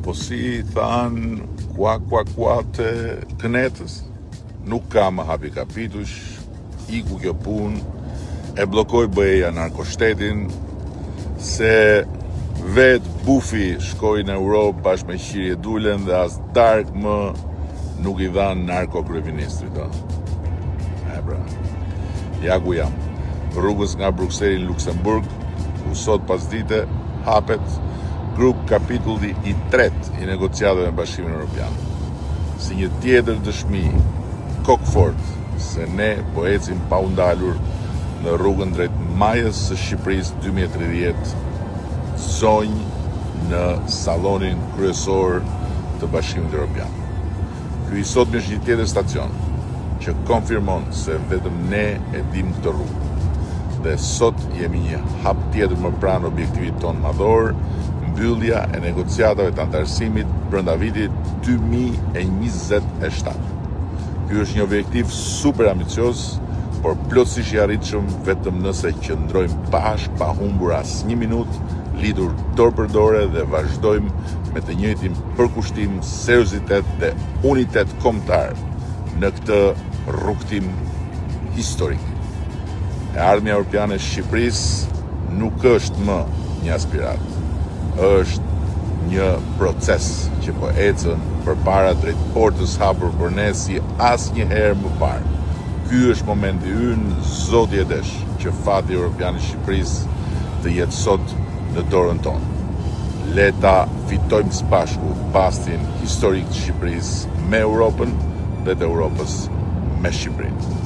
Po si thanë kua kua kua të kënetës, nuk ka më hapje kapitujsh, iku kjo punë, e bllokoi BE-ja narkoshtetin, se vetë Bufi shkoi në Europë bashkë me Qiri e Dulen dhe as darkë më nuk i dhanë narko kryeministrit. E pra, ja ku jam, rrugës nga Brukseli në Luksemburg, ku sot pasdite hapet grup kapitulli i tretë i negociatave me Bashkimin Europian. Si një tjetër dëshmi kokëfortë se ne po ecim pa u ndalur në rrugën drejt majës së Shqipërisë 2030, zonjë në sallonin kryesor të Bashkimit Europian. Ky i sotmi është një tjetër stacion që konfirmon se vetëm ne e dimë këtë rrugë. Dhe sot jemi një hap tjetër më pranë objektivit tonë madhor, mbyllja e negociatave të anëtarësimit brenda vitit 2027. Ky është një objektiv super ambicioz, por plotësisht i arritshëm vetëm nëse qëndrojmë bashkë pa humbur asnjë minutë, lidhur dorë për dore dhe vazhdojmë me të njëjtin përkushtim, seriozitet dhe unitet kombëtar në këtë rrugëtim historik. E ardhmja europiane e Shqipërisë nuk është më një aspiratë, është një proces që po ecën përpara drejt portës hapur për ne si asnjëherë më parë. Ky është momenti ynë, Zoti e desh, që fati europian i Shqipërisë të jetë sot në dorën tonë. Le ta fitojmë së bashku bastin historik të Shqipërisë me Europën dhe të Europës me Shqipërinë.